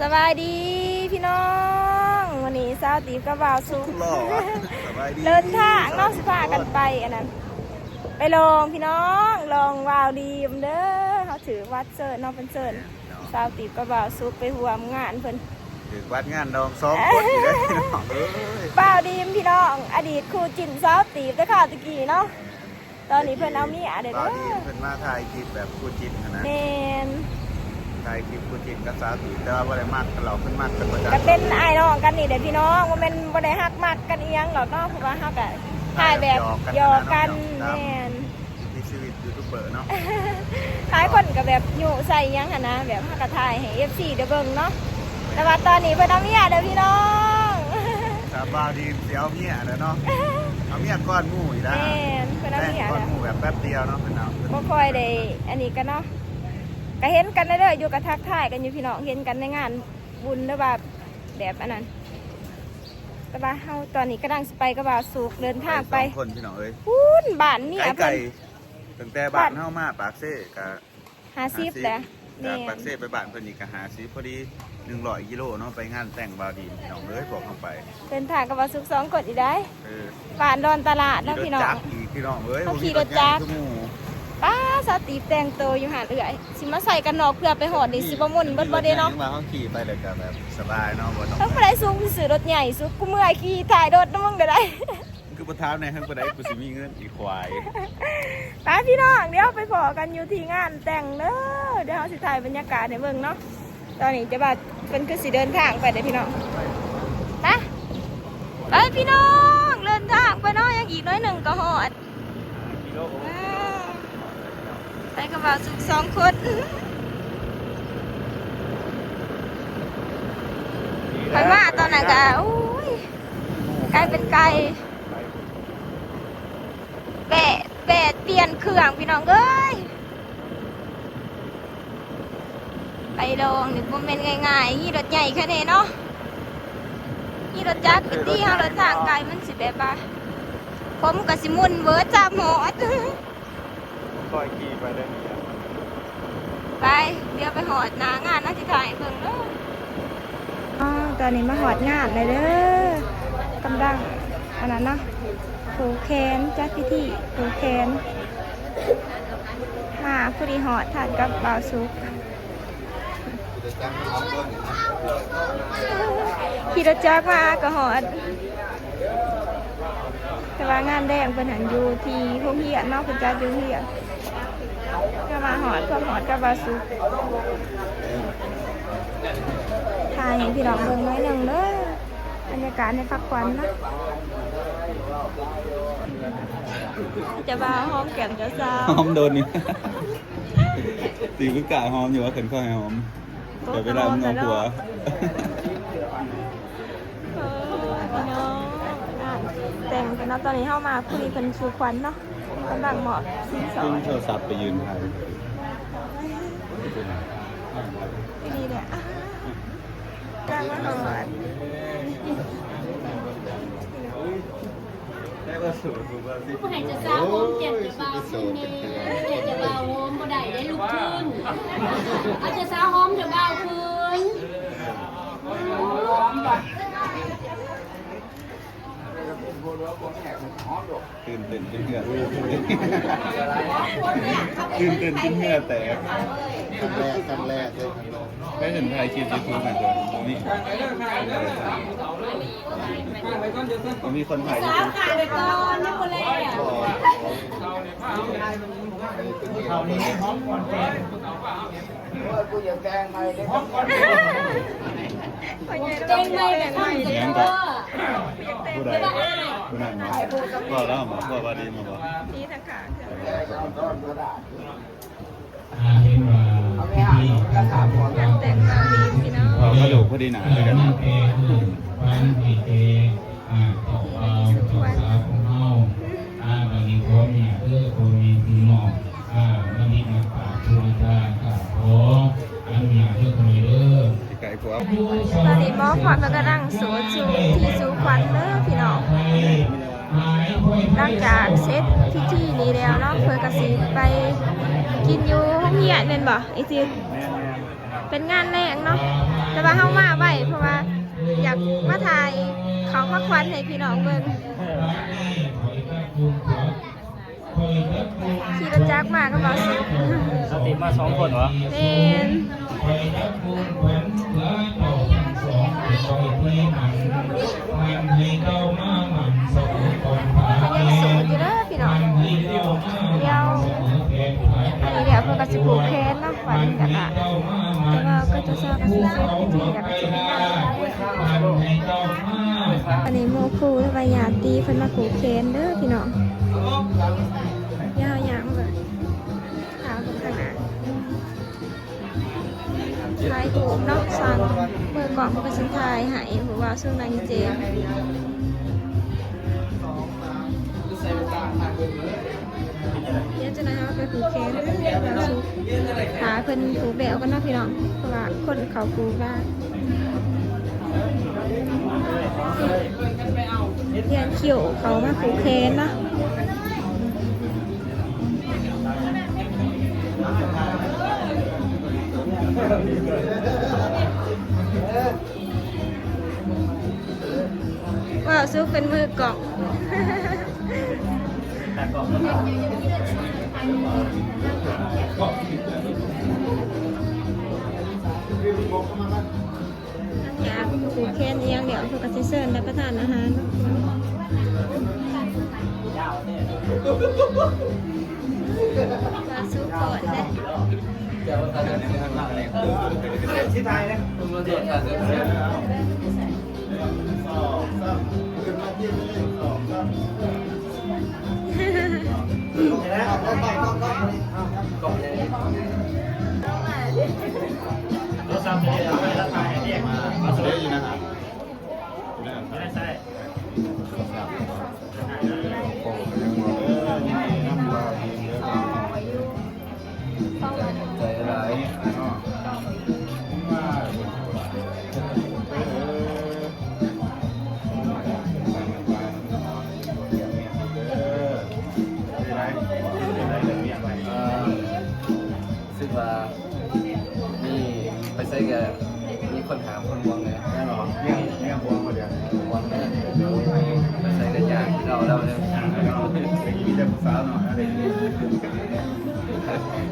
ສະບາຍດີພີ່ນ້ອງ ມື້ນີ້ສາວຕີບກັບບ່າວສຸກ ສຸດຫຼໍ່ ສະບາຍດີ ເດີນທາງເນາະ ຊິພາກັນໄປອັນນັ້ນ ໄປລອງພີ່ນ້ອງ ລອງບ່າວດີມເດີ ເຮົາຖືກວັດເຊີນເນາະ ເພິ່ນເຊີນ ແມ່ນເນາະ ສາວຕີບກັບບ່າວສຸກໄປຮ່ວມງານເພິ່ນ ຖືກວັດງານດອງສອງຄົນອີກແລ້ວພີ່ນ້ອງເອີຍ ບ່າວດີມພີ່ນ້ອງ ອະດີດຄູ່ຈິ້ນສາວຕີບແຕ່ຄາວແຕ່ກີ້ເນາະ ຕອນນີ້ເພິ່ນເອົາເມຍແລ້ວເດີ ບ່າວດີມເພິ່ນມາຖ່າຍຄລິບແບບຄູ່ຈິ້ນຫັ້ນນະ ແມ່ນ ຖ່າຍຄລິບຄູ່ຈິ້ນກັບສາວຕີບ ແຕ່ວ່າບໍ່ໄດ້ມັກກັນດອກ ເພິ່ນມັກກັນປະຈຳ ກໍເປັນອ້າຍນ້ອງກັນນີ້ແຫຼະພີ່ນ້ອງ ບໍ່ແມ່ນບໍ່ໄດ້ຮັກມັກກັນອີ່ຫຍັງດອກເນາະ ເພາະວ່າເຮົາກໍຖ່າຍແບບຫຍອກກັນ ຫຍອກກັນ ແມ່ນ ວິຖີຊີວິດຢູທູບເບີເນາະ ຫຼາຍຄົນກໍແບບຍຸໃສ່ຫຍັງຫັ້ນນະ ແບບເຮົາກໍຖ່າຍໃຫ້ເອັຟຊີໄດ້ເບິ່ງເນາະ ແຕ່ວ່າຕອນນີ້ເພິ່ນເອົາເມຍເດີພີ່ນ້ອງ ສາວບ່າວດີມຊິເອົາເມຍແລ້ວເນາະ ເອົາເມຍກ່ອນໝູ່ອີກແລ້ວ ແມ່ນ ເພິ່ນເອົາເມຍ ແຕ່ງກ່ອນໝູ່ແບບແປັບດຽວເນາະ ເພິ່ນເອົາ ບໍ່ຄ່ອຍໄດ້ອັນນີ້ກັນເນາະ ກໍເຫັນກັນເດີ ຢູ່ກໍທັກທາຍກັນຢູ່ພີ່ນ້ອງ ເຫັນກັນໃນງານບຸນ ຫຼືວ່າແບບອັນນັ້ນ ແຕ່ວ່າເຮົາຕອນນີ້ກຳລັງຊິໄປກັບບ່າວສຸກ ເດີນທາງໄປ ໄປສອງຄົນພີ່ນ້ອງເອີຍ ພຸ້ນ ບ້ານເມຍເພິ່ນ ໄກໆ ຕັ້ງແຕ່ບ້ານເຮົາມາປາກເຊກໍ ຫ້າສິບແຫຼະ ຈາກປາກເຊໄປບ້ານເພິ່ນນີ້ກໍຫ້າສິບ ພໍດີໜຶ່ງຮ້ອຍກິໂລເນາະ ໄປງານແຕ່ງບ່າວດີມພີ່ນ້ອງເອີຍ ພວກເຮົາໄປ ເດີນທາງກັບບ່າວສຸກສອງຄົນອີກໄດ໋ ເອີ ບ້ານດອນຕະຫຼາດເນາະພີ່ນ້ອງ ຂີ່ລົດຈັກອີກພີ່ນ້ອງເອີຍ ເຮົາຂີ່ລົດຈັກ ບໍ່ມີລົດໃຫຍ່ຄືໝູ່ ປ້າ ສາວຕີບແຕ່ງໂຕຢູ່ຫັ້ນເອື້ອຍ ຊິມາໃສ່ກັນນອກເພື່ອໄປຮອດນີ້ ຊິບໍ່ມ່ວນເບິດບໍ່ເດເນາະ ວ່າເຮົາຂີ່ໄປແລ້ວກໍແບບສະບາຍເນາະ ບໍ່ຕ້ອງ ເອີ ຜູ້ໃດສູງຊິຊື້ລົດໃຫຍ່ສຸກ ກູເມື່ອຍຂີ່ທ້າຍລົດນຳມຶງກໍໄດ້ ມຶງຄືບໍ່ຖາມແດ່ ເຖິງປານໃດກູຊິມີເງິນອີກ ຄວາຍ ໄປພີ່ນ້ອງ ດຽວໄປພໍ້ກັນຢູ່ທີ່ງານແຕ່ງເດີ ດຽວເຮົາຊິຖ່າຍບັນຍາກາດໃຫ້ເບິ່ງເນາະ ຕອນນີ້ຈະວ່າເພິ່ນຄືຊິເດີນທາງໄປເດີພີ່ນ້ອງ ໄປ ໄປພີ່ນ້ອງ ເດີນທາງໄປເນາະ ຍັງອີກໜ້ອຍໜຶ່ງກໍຮອດ ໄປກັບບ່າວສຸກສອງຄົນ ຂ້ອຍມາຕອນນັ້ນກໍ ໂອ້ຍ ກາຍເປັນໄກ່ ແປດ ແປດປ່ຽນເຄື່ອງພີ່ນ້ອງເອີຍ ໄປດອງນີ້ບໍ່ແມ່ນງ່າຍໆ ຂີ່ລົດໃຫຍ່ຄັນນີ້ເນາະ ຂີ່ລົດຈັກໄປຕິ ເຮົາລົດທາງໄກ ມັນຊິແບບວ່າ ຜົມກໍຊິໝຸ່ນເວີດ ຈາມຮອດ ຄ່ອຍຂີ່ໄປເດີ ໄປ ດຽວໄປຮອດໜ້າງານນະ ຊິຖ່າຍໃຫ້ເບິ່ງເດີ ອໍ ຕອນນີ້ມາຮອດງານແລ້ວເດີ ກຳລັງອັນນັ້ນເນາະ ຜູກແຂນ ຈັດພິທີຜູກແຂນ ມາພໍດີຮອດທັນກັບບ່າວສຸກ ຂີ່ລົດຈັກມາກໍຮອດ ແຕ່ວ່າງານແດງເພິ່ນຫັ້ນຢູ່ທີ່ໂຮງຮຽນເນາະ ເພິ່ນຈັດຢູ່ໂຮງຮຽນ ກໍມາຮອດ ພວມຮອດກັບບ່າວສຸກ ຖ່າຍໃຫ້ພີ່ນ້ອງເບິ່ງໜ້ອຍໜຶ່ງເດີ ບັນຍາກາດໃນພັກຜ່ອນເນາະ ເຈົ້າບ່າວຫອມແກ້ມເຈົ້າສາວ ຫອມໂດນນີ້ ຕີບຄືກ້າຫອມຢູ່ວ່າ ຄັນເຂົາໃຫ້ຫອມ ແຕ່ເວລາເມືອຜົວ ເອີ ພີ່ນ້ອງ ງານແຕ່ງກັນເນາະ ຕອນນີ້ເຮົາມາພໍດີເພິ່ນສູ່ຂວັນເນາະ ກຳລັງມອບສິນສອດ ໂທລະສັບໄປຢືນຖ່າຍ ດີແຫຼະ ກຳລັງມາຮອດ ຜູ້ໃຫ້ເຈົ້າສາວຫອມແກ້ມເຈົ້າບ່າວຂຶ້ນແດ່ ຜູ້ໃຫ້ເຈົ້າບ່າວຫອມບໍ່ໄດ້ເດ້ ລຸກຂຶ້ນ ເອົາເຈົ້າສາວຫອມເຈົ້າບ່າວຂຶ້ນ ຕື່ນເຕັ້ນຈົນເຫື່ອ ຕື່ນເຕັ້ນຈົນເຫື່ອແຕກ ຄັ້ງແລກ ຄັ້ງແລກເລີຍ ໄປເຫັນຖ່າຍຄລິບຢູທູບໃຫ້ເພິ່ນ ມີ ມີຄົນຖ່າຍຢູທູບ ສາວຖ່າຍໄປກ່ອນ ຍັງບໍ່ແລ້ວ ໂອ້ຍ ກູຢາກແຕ່ງໃໝ່ເດ້ ແຕ່ງໃໝ່ແບບນັ້ນ ຫຍັງກໍ ຜູ້ໃດ ຜູ້ນັ້ນເນາະ ພໍ່ລາວບໍ ພໍ່ວ່າດີມາບໍ ມີທັງຂ້າງ ອ່າ ເຫັນວ່າພິທີການສ້າງ ແຕ່ງງານພີ່ນ້ອງ ພໍກະດູກພໍດີໜ້າຄືກັນ ເອີ ມັນແກ່ເອີ້ນຂວັນໃຫ້ແກ່ ອ່າ ເຈົ້າບ່າວເຈົ້າສາວຂອງເຮົາ ອ່າ ບັດນີ້ຂໍອະນຸຍາດເດີ ພໍ່ແມ່ພີ່ນ້ອງ ອ່າ ມາດິນມາປາກຜູ້ອາຈານ ຂ້າຂໍອະນຸຍາດເດີ ພໍ່ແມ່ເດີ ຊິໃກ້ພວກ ຕອນນີ້ໝໍພອນເພິ່ນກຳລັງສູດຊູທີ່ສູ່ຂວັນເດີພີ່ນ້ອງ ຫຼັງຈາກເສັດພິທີນີ້ແລ້ວເນາະ ເພິ່ນກະຊິໄປກິນຢູ່ໂຮງຮຽນແມ່ນບໍ່ ອີ່ຈິ? ແມ່ນໆ ເປັນງານແລງເນາະ ແຕ່ວ່າເຮົາມາໄວ ເພາະວ່າຢາກມາຖ່າຍເຂົ້າພາຂວັນໃຫ້ພີ່ນ້ອງເບິ່ງ. ຂີ່ລົດຈັກມາກັບບ່າວສຸກ. ເຮົາຕິມາສອງຄົນຫວາ? ແມ່ນ. ເພິ່ນຍັງໂສດຢູ່ເດີພີ່ນ້ອງ. ດຽວ ອັນນີ້ດຽວເພິ່ນກໍຊິຜູກແຂນເນາະ ບັດນີ້ກໍ ແຕ່ວ່າກໍຈະຊາວກໍຊິເສັດພິທີແລ້ວກໍຊິໄປງານ. ອັນນີ້ໝູ່ຄູ່ ຫຼືວ່າຍາດຕິເພິ່ນມາຜູກແຂນເດີພີ່ນ້ອງ. ດຽວເຮົາຍ່າງມາເບິ່ງ ຖ້າເບິ່ງຂ້າງໜ້າ. ຖ່າຍຮູບເນາະ ຊ່າງມືກ້ອງເພິ່ນກໍຊິຖ່າຍໃຫ້ ເພາະວ່າຊ່ວງນັ້ນເຈ ດຽວຈັ່ງໃດເຮົາໄປຜູກແຂນ ຖ້າເພິ່ນຜູກແລ້ວກ່ອນເນາະພີ່ນ້ອງ ເພາະວ່າຄົນເຂົາຜູກຫຼາຍ. ລຽນຄິວເຂົາມາຜູກແຂນເນາະ. ບ່າວສຸກເປັນມືກ້ອງ. ຫຼັງຈາກຜູກແຂນອີ່ຫຍັງແລ້ວ ເພິ່ນກໍຊິເຊີນຮັບປະທານອາຫານ. ວ່າສຸກກ່ອນເດ້. ໂທລະສັບເອົາໄວ້ຮັບຖ່າຍໃຫ້ເດ້. ມາເດ້ຢູ່ນະ. ໃຈຫຼາຍເນາະ. ເອີ ຮູ້ສຶກວ່າ ນີ້ ໄປໃສກໍມີຄົນຫາມຄົນຫ່ວງແດ່. ແມ່ນບໍ່? ເມຍ ເມຍຫ່ວງບໍ່ດຽວ? ຫ່ວງແດ່. ໄປໃສກໍຍາກຄືເກົ່າແລ້ວເດີ. ໄປກິນແຕ່ຜູ້ສາວເນາະ.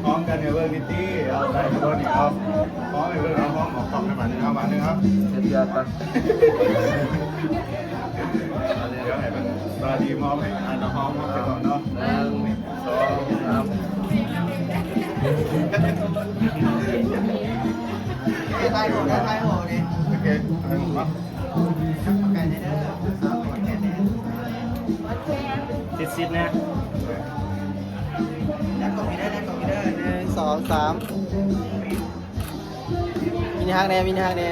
ຫອມກັນໃຫ້ເບິ່ງຕິ. ເອົາ ໄດ້ບໍ່ນີ້? ເອົາ ຫອມໃຫ້ເບິ່ງ. ເອົາ ຫອມ ຫອມກ້ອງໃຫ້ບາດໜຶ່ງ. ເອົາ ບາດໜຶ່ງ. ເອົາ ເຮັດວຽກກ່ອນ. ດຽວໃຫ້ເພິ່ນ ບາດດີມອບໃຫ້ ອັນ ຫອມ ຫອມໃສ່ກ່ອນເນາະ. ໜຶ່ງ ສອງ ສາມ. ໄດ້ຖ່າຍຮູບ ໄດ້ຖ່າຍຮູບເດ້. ໂອເຄ ຖ່າຍຮູບເນາະ. ຈັບປາກກາແດ່ເດີ ສາວກອດແຂນແດ່. ຊິດໆ ນະ. ດັນກ້ອງນີ້ເດີ ດັນກ້ອງນີ້ເດີ. ໜຶ່ງ ສອງ ສາມ. ມິນິຮັກແດ່ ມິນິຮັກແດ່.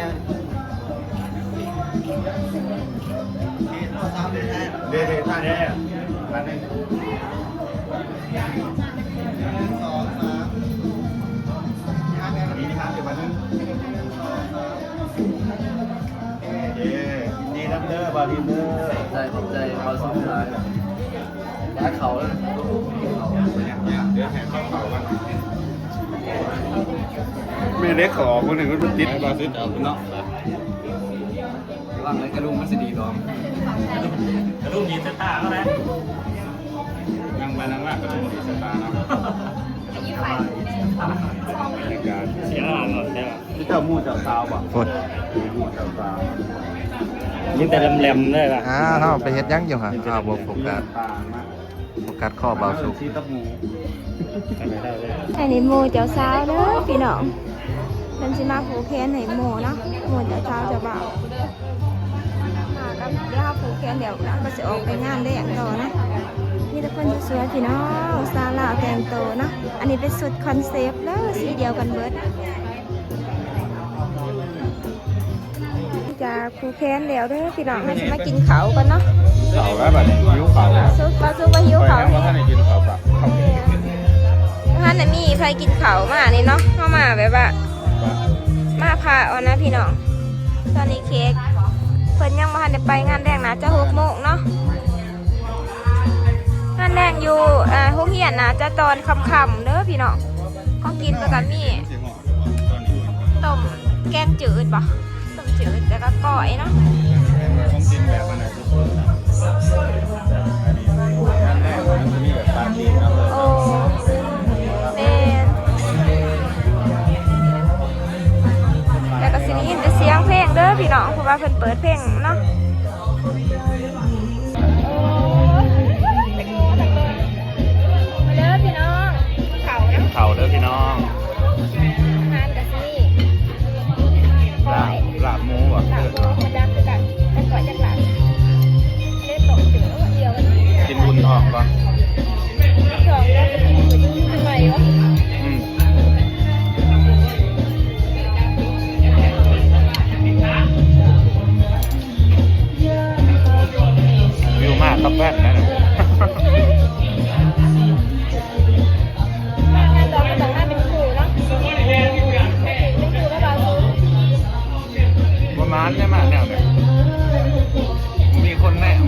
ເດ້ ເດ້ ທ່ານແດ່ ທ່ານແດ່. ໜຶ່ງ ສອງ ສາມ. ມິນິຮັກແດ່ ມິນິຮັກອີກບາດໜຶ່ງ. ເອີ ຍິນດີນຳເດີ ບ່າວດິນເດີ. ຂອບໃຈ ຂອບໃຈ ບ່າວສຸກຫຼາຍ. ຢາກເຂົ້າເລີຍ ເດີ ໃຫ້ເຂົ້າເຂົ້າກັນ. ແມ່ເຫຼັກເຂົ້າອອກ ມື້ນີ້ມັນຕິດ ໃຫ້ບ່າວສິດເອົາເນາະ. ລະວັງເລີຍ ກະດຸມມັນຊິດີດອກ. ກະດຸມດີດໃສ່ຕາເຮົານະ. ນັ່ງໄປນັ່ງມາ ກະດຸມດີດໃສ່ຕາເນາະ. ບັນຍາກາດ ເສຍອາຫານກ່ອນເດີ. ມີເຈົ້າໝູ່ເຈົ້າສາວບໍ່? ພຸ້ນ ໝູ່ເຈົ້າສາວ ມີແຕ່ແຫຼມໆ ເລີຍວ່າ. ອ້າວ ເຮົາໄປເຮັດຫຍັງຢູ່ຫະ? ອ້າວ ບໍ່ໂຟກັສ ໂຟກັສຄໍບ່າວສຸກ. ອັນນີ້ໝູ່ເຈົ້າສາວເດີພີ່ນ້ອງ ເພິ່ນຊິມາຜູກແຂນໃຫ້ໝູ່ເນາະ ໝູ່ເຈົ້າສາວເຈົ້າບ່າວ. ມາກັບ ດຽວເຮົາຜູກແຂນແລ້ວ ເຮົາກໍຊິອອກໄປງານແລ້ງຕໍ່ເນາະ. ມີແຕ່ຄົນສວຍໆ ພີ່ນ້ອງ ສາວລາວແຕ່ງໂຕເນາະ. ອັນນີ້ເປັນຊຸດຄອນເຊັບເດີ ສີດຽວກັນເບິດ. ຈາກຜູກແຂນແລ້ວເດີພີ່ນ້ອງ ເຮົາຊິມາກິນເຂົ້າກ່ອນເນາະ. ເຂົ້າແລ້ວບັດນີ້ ຫິວເຂົ້າ. ສຸກ ບ່າວສຸກວ່າຫິວເຂົ້າແຮງ. ຂ້ອຍຍັງບໍ່ທັນໄດ້ກິນເຂົ້າສັບ. ບໍ່ທັນໄດ້ມີໃຜກິນເຂົ້າມານີ້ເນາະ ເຮົາມາແບບວ່າ ມາພ້າວນະພີ່ນ້ອງ. ຕອນນີ້ເຄ້ກເພິ່ນຍັງບໍ່ທັນໄດ້ໄປງານແລງ ໜ້າຈະຫົກໂມງເນາະ. ງານແລງຢູ່ ເອີ ໂຮງຮຽນໜ້າຈະຕອນຄ່ຳໆ ເດີພີ່ນ້ອງ. ຂອງກິນເພິ່ນກໍມີ ຕົ້ມແກ ກງຈືດບໍ່? ຕົ້ມຈືດ ແລ້ວກໍກ້ອຍເນາະ. ຂອງກິນແບບອັນນັ້ນຄືໆນະ ອັນນີ້ ອັນແລກມັນຈະມີແບບປາຈີນເນາະ. ໂອ້ ແມ່ນ. ແລ້ວກໍຊິໄດ້ຍິນແຕ່ສຽງເພງເດີພີ່ນ້ອງ ເພາະວ່າເພິ່ນເປີດເພງເນາະ. ໂອ້ຍ ມາເດີພີ່ນ້ອງ ກິນເຂົ້ານຳ ກິນເຂົ້າເດີພີ່ນ້ອງ. ອາຫານກະຊິມີ ລາບ ລາບໝູບໍ່? ລາບໝູ ບໍ່ຈັກຄືກັນ ຈັກກ້ອຍຈັກລາບ. ເລດຕົກເຈີດຽວ ກິນອຸ່ນທ້ອງກ່ອນ ອືມ. ວິວມາກັບແວ່ນນັ້ນ ມາງານດອງກໍຕ້ອງມາເປັນຄູ່ເນາະ ເປັນຄູ່ກັບບ່າວສູງ. ບໍ່ມານແນວມາແນວນີ້ ມີຄົນແນມ.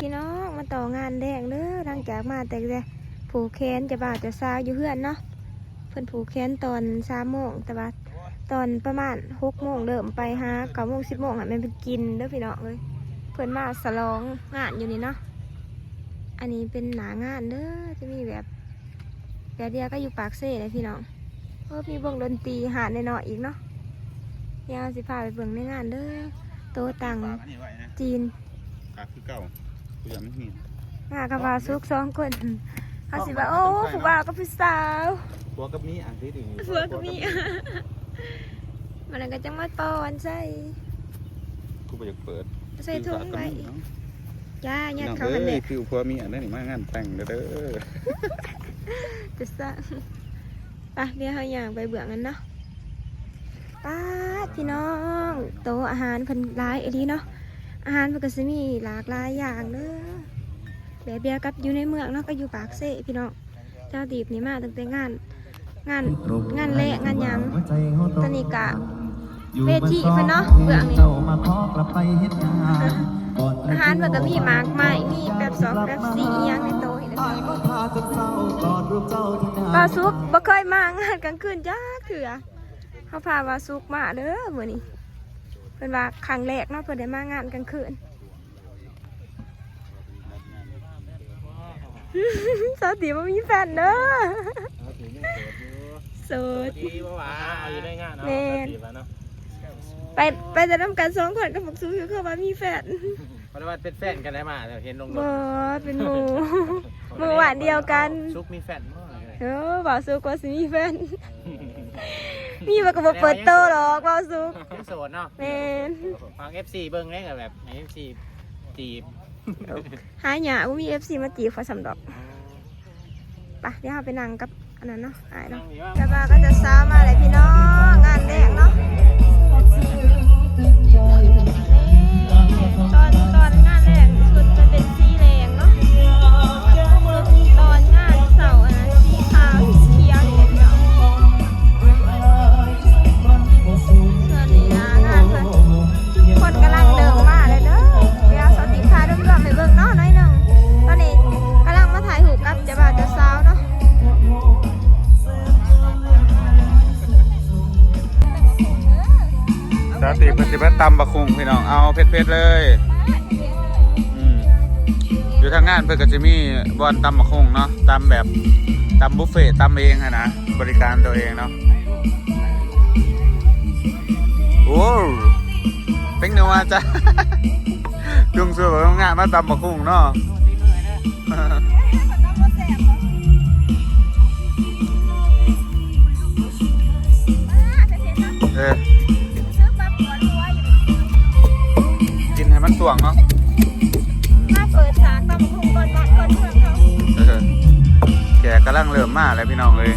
ພີ່ນ້ອງ ມາຕໍ່ງານແລງເດີ ຫຼັງຈາກມາແຕ່ ແຕ່ຜູກແຂນເຈົ້າບ່າວເຈົ້າສາວຢູ່ເຮືອນເນາະ. ເພິ່ນຜູກແຂນຕອນສາມໂມງ ແຕ່ວ່າຕອນປະມານຫົກໂມງເລີ່ມໄປຫາເກົ້າໂມງ ສິບໂມງຫັ້ນແມ່ນເພິ່ນກິນເດີພີ່ນ້ອງເອີຍ. ເພິ່ນມາສະຫຼອງງານຢູ່ນີ້ເນາະ. ອັນນີ້ເປັນໜ້າງານເດີ ຈະມີແບບ ແບບດຽວກັບຢູ່ປາກເຊເລີຍພີ່ນ້ອງ. ເອີ ມີວົງດົນຕີຮ້ານນ້ອຍໆອີກເນາະ. ດຽວຊິພາໄປເບິ່ງໃນງານເດີ ໂຕະຕັ່ງຈີນ ກະຄືເກົ່າ ຜູ້ດຽວມັນມີ ມາກັບບ່າວສຸກສອງຄົນ ເຮົາຊິວ່າ ໂອ້ ຜູ້ບ່າວກັບຜູ້ສາວ ຜົວກັບເມຍ ອັນທີ່ດີ ຜົວກັບເມຍ ມັນນັ້ນກໍຈັ່ງມາປ້ອນໃສ່ ກູບໍ່ຢາກເປີດ ໃສ່ຖົງໄວ້ ຈ້າ ຍາດເຂົ້າຫັ້ນແຫຼະ ພີ່ນ້ອງເອີຍ ຄືຜົວເມຍອັນນີ້ມາງານແຕ່ງເດີ ຈະສະ ໄປ ດຽວເຮົາຍ່າງໄປເບື້ອງນັ້ນເນາະ. ປາດ ພີ່ນ້ອງ ໂຕະອາຫານເພິ່ນຫຼາຍອີ່ຫຼີເນາະ. ອາຫານເພິ່ນກໍຊິມີຫຼາກຫຼາຍຢ່າງເດີ ແບບດຽວກັບຢູ່ໃນເມືອງເນາະ ກັບຢູ່ປາກເຊພີ່ນ້ອງ. ຊາວຕີບນີ້ມາຕັ້ງແຕ່ງານ ງານ ງານແລະງານຫຍັງ. ຕອນນີ້ກະເວທີເພິ່ນເນາະ ເບື້ອງນີ້ ອາຫານເພິ່ນກໍມີໝາກໄມ້ ມີແປັບສອງແປັບສີ່ອີ່ຫຍັງໃນໂຕະນີ້. ບ່າວສຸກບໍ່ເຄີຍມາງານກາງຄືນຈັກເທື່ອ ເຮົາພາບ່າວສຸກມາເດີມື້ນີ້ ເພິ່ນວ່າຄັ້ງແລກເນາະ ເພິ່ນໄດ້ມາງານກາງຄືນ. ສາວຕີບໍ່ມີແຟນເດີ ໂສດ ດີບໍ່ຫວາ ເອົາຢູ່ໃນງານເນາະ ແມ່ນ ສາວຕີວ່າເນາະ ໄປ ໄປແຕ່ນຳກັນສອງຄົນກັບພວກສູ ຄືເຂົາວ່າມີແຟນ ບໍ່ໄດ້ວ່າເປັນແຟນກັນໄດ້ມາ ເຫັນລົງລົດ ບໍ່ ເປັນໝູ່ ໝູ່ບ້ານດຽວກັນ. ສຸກມີແຟນບໍ່? ເອີ ບ່າວສຸກວ່າຊິມີແຟນ ມີມັນກໍບໍ່ເປີດໂຕດອກ ບ່າວສຸກ ຍັງໂສດເນາະ ແມ່ນ ຟັງເອັຟຊີເບິ່ງເດ້ ກໍແບບໃຫ້ເອັຟຊີຈີບ ຫາຍາກ ບໍ່ມີເອັຟຊີມາຈີບຂ້ອຍຊ້ຳດອກ. ໄປ ດຽວເຮົາໄປນັ່ງກັບອັນນັ້ນເນາະ ອ້າຍເນາະ. ເຈົ້າບ່າວກັບເຈົ້າສາວມາແລ້ວພີ່ນ້ອງ ງານແລງເນາະ. ນີ້ ຕອນ ຕອນງານແລງ ຊຸດມັນເປັນສີແດງເນາະ. ຕອນງານເຊົ້າ ອັນນັ້ນ ສີຂາວ ສີຂຽວນີ້ແຫຼະພີ່ນ້ອງ. ສ່ວນນີ້ນະ ງານເພິ່ນ ຄົນກຳລັງເລີ່ມມາແລ້ວເດີ. ດຽວສາວຕິພາລວມໆໃຫ້ເບິ່ງເນາະ ໜ້ອຍໜຶ່ງ. ຕອນນີ້ກຳລັງມາຖ່າຍຮູບກັບເຈົ້າບ່າວເຈົ້າສາວເນາະ. ສາວຕິເພິ່ນຊິມາຕຳບັກຫຸ່ງພີ່ນ້ອງ ເອົາເຜັດໆເລີຍ. ອືມ. ຢູ່ທາງງານເພິ່ນກໍຈະມີບ່ອນຕຳບັກຫຸ່ງເນາະ ຕຳແບບ ຕຳບຸບເຟ ຕຳເອງຫັ້ນນະ ບໍລິການຕົວເອງເນາະ. ໂອ້ ເປັນແນວວ່າຈະ ຈຸງສູ່ກັບໂຮງງານມາຕຳບັກຫຸ່ງເນາະ. ເອີ ກິນໃຫ້ມັນຕວງເນາະ. ມາເປີດສານຕຳບັກຫຸ່ງກ່ອນບ້ານກ່ອນເມືອງເຮົາ. ເອີ ແຂກກຳລັງເລີ່ມມາແລ້ວພີ່ນ້ອງເອີຍ.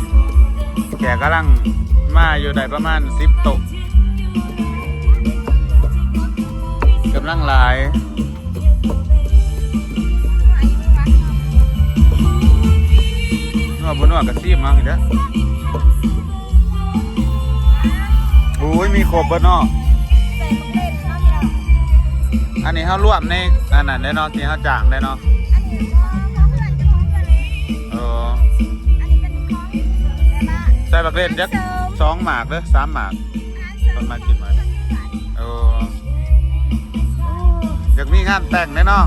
ແຂກກຳລັງມາຢູ່ ໄດ້ປະມານສິບໂຕະ ກຳລັງຫຼາຍ. ນົວບໍ່ນົວກໍຊີມເອົາອີກເດີ້. ໂອ້ຍ ມີຄົບເບິດເນາະ. ອັນນີ້ເຮົາລວມໃນອັນນັ້ນໄດ້ເນາະ ທີ່ເຮົາຈ້າງໄດ້ເນາະ. ເອີ ໃສ່ບັກເລັ່ນຈັກສອງໝາກເດີ້ ສາມໝາກ. ເພິ່ນມາກິນໝາກ. ໂອ້ ຢາກມີງານແຕ່ງແດ່ເນາະ.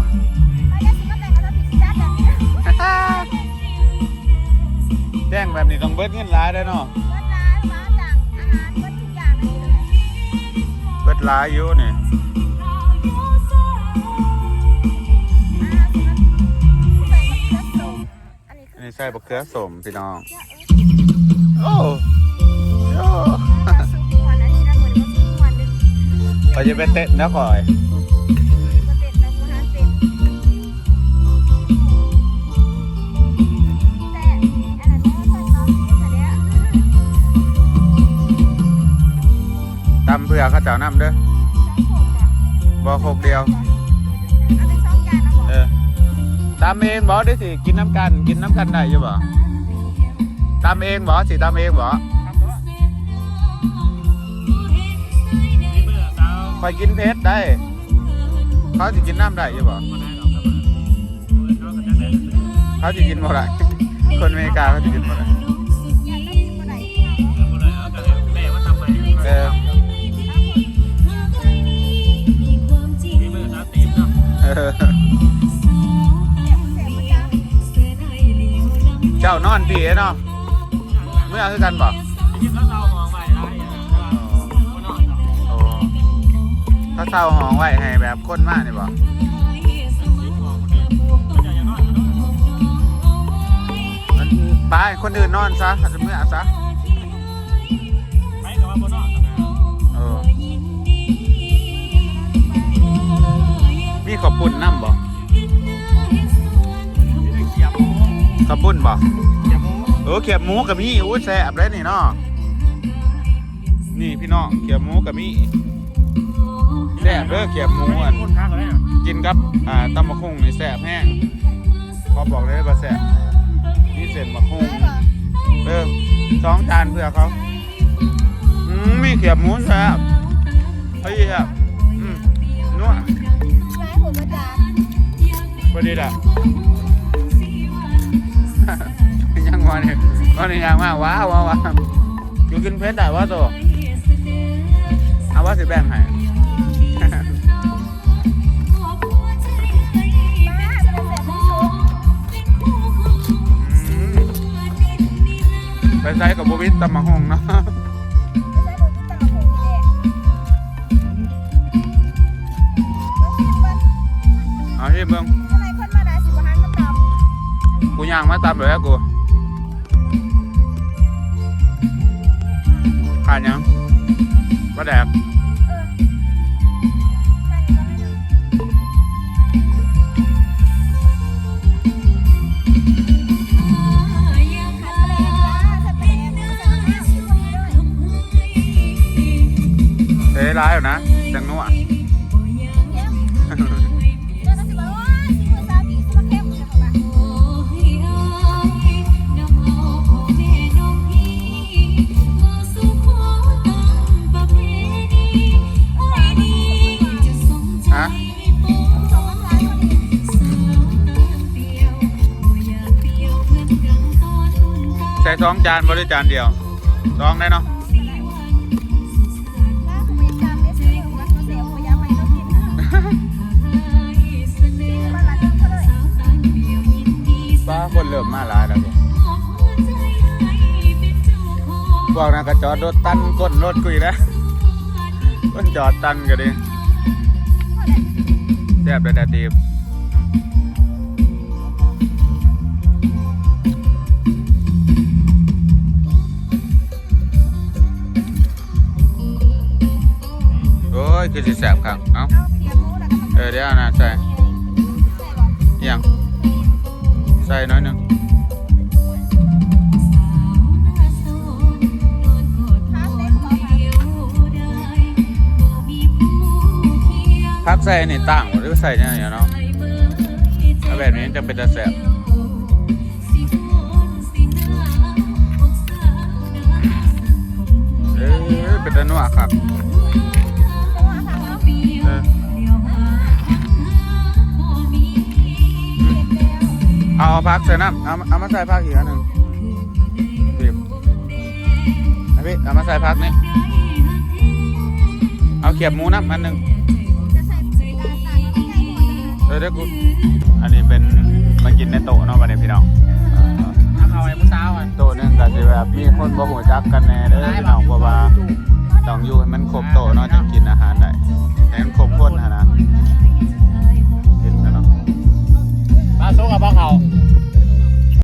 ແຈ້ງແບບນີ້ຕ້ອງເບິດເງິນຫຼາຍເດ້ເນາະ. ເບິດຫຼາຍຢູ່ນີ້. ອັນນີ້ໃສ່ບັກເຂືອສົ້ມພີ່ນ້ອງ. ໂອ້ ໂອ້ ຂ້ອຍຈະໄປເຕັ້ນນະຂ້ອຍ. ຕຳເຜືອເຂົາເຈົ້ານຳເດີ້. ບໍ່ ຄົກດຽວ. ເອີ ຕຳເອງບໍ່ ຫຼືຊິກິນນຳກັນ? ກິນນຳກັນໄດ້ຢູ່ບໍ່? ຕຳເອງບໍ່? ຊິຕຳເອງບໍ່? ຂ້ອຍກິນເຜັດໄດ້. ເຂົາຊິກິນນຳໄດ້ຢູ່ບໍ່? ເຂົາຊິກິນບໍ່ໄດ້. ຄົນອາເມລິກາເຂົາຊິກິນບໍ່ໄດ້. ເອີ ເຈົ້ານອນພີ້ເນາະ. ເມືອຄືກັນບໍ່? ໂອ້ ເຂົາເຊົ່າຫ້ອງໄວ້ໃຫ້ແບບຄົນມານີ້ບໍ່? ໄປ ຄົນອື່ນນອນຊະ ເຂົາຈະເມືອຊະ. ເອີ ມີເຂົ້າປຸ້ນນຳບໍ່? ເຂົ້າປຸ້ນບໍ່? ເອີ ຂຽບໝູກໍມີ. ໂອ້ຍ ແຊບເດ້ນີ້ເນາະ. ນີ້ພີ່ນ້ອງ ຂຽບໝູກໍມີ ແຊບເດີ້ ຂຽບໝູ. ອັນ ກິນກັບ ອ່າ ຕຳບັກຫຸ່ງນີ້ແຊບແຮງ. ຂໍບອກເລີຍວ່າແຊບ. ມີເສັ້ນບັກຫຸ່ງເດີ້. ສອງຈານເພື່ອເຂົາ. ອືມ ມີຂຽບໝູແຊບ. ເຮີ້ຍ ແຊບ. ອືມ ນົວ. ຫຼາຍຫົວບໍ່ຈານ. ພໍດີລະ. ຍັງວ່ານີ້ ວ່ານີ້ຍັງມາ ວ້າວ ວ້າວ ວ້າວ. ຢູ່ກິນເຜັດໄດ້ບໍ່ໂຕ? ເອົາວ່າຊິແບ່ງໃຫ້. ອືມ ໄປໃສກໍບໍ່ມີຕຳບັກຫຸ່ງເນາະ. ເອົາຊິເບິ່ງ ຜູ້ຍ່າງມາຕຳແລ້ວກູ. ຂາດຫຍັງ? ປາແດກ. ເອີ ເອີ ຫຼາຍຢູ່ນະ ຈັ່ງນົວ. ຮະ? ໃສ່ສອງຈານບໍ່ ຫຼືຈານດຽວ? ສອງໄດ້ເນາະ. ລາວກໍບໍ່ຢາກຈຳເດ້ ຊື້ມັນບໍ່ແຊບ ບໍ່ຢາກໃຫ້ລາວກິນ. ຊື້ມັນລະໜຶ່ງເທົ່າໃດ? ຄົນເລີ່ມມາຫຼາຍແລ້ວ ພວກນັ້ນກໍຈອດລົດຕັນກົ້ນລົດກູອີກແລ້ວ ຄົນຈອດຕັນກໍດີ ແຊບແທ້ໆ ຕີບ. ໂອ້ຍ ຄືຊິແຊບຄັກ ເອົ້າ ເອີ ດຽວນະ ໃສ່ ອີ່ຫຍັງ ໃສ່ໜ້ອຍໜຶ່ງ ຜັກໃສ່ອັນນີ້ຕ່າງ ຫຼືໃສ່ແນວນີ້ເນາະ ເອົາແບບນີ້ມັນຈະເປັນຕາແຊບ. ເອີ ເປັນຕານົວຄັກ ເອີ ເອົາຜັກໃສ່ນຳ ເອົາ ເອົາມາໃສ່ຜັກອີກອັນໜຶ່ງ ນີ້ ເອົາມາໃສ່ຜັກນີ້ ເອົາຂຽບໝູນຳອັນໜຶ່ງ ເອີ ດຽວກູ ອັນນີ້ເປັນມາກິນໃນໂຕະເນາະ ບັດນີ້ພີ່ນ້ອງ ເອົາເຂົ້າໃຫ້ຜູ້ສາວ ໂຕະໜຶ່ງກໍຊິແບບມີຄົນບໍ່ຮູ້ຈັກກັນແດ່ເດີພີ່ນ້ອງ ເພາະວ່າຕ້ອງຢູ່ໃຫ້ມັນຄົບໂຕະ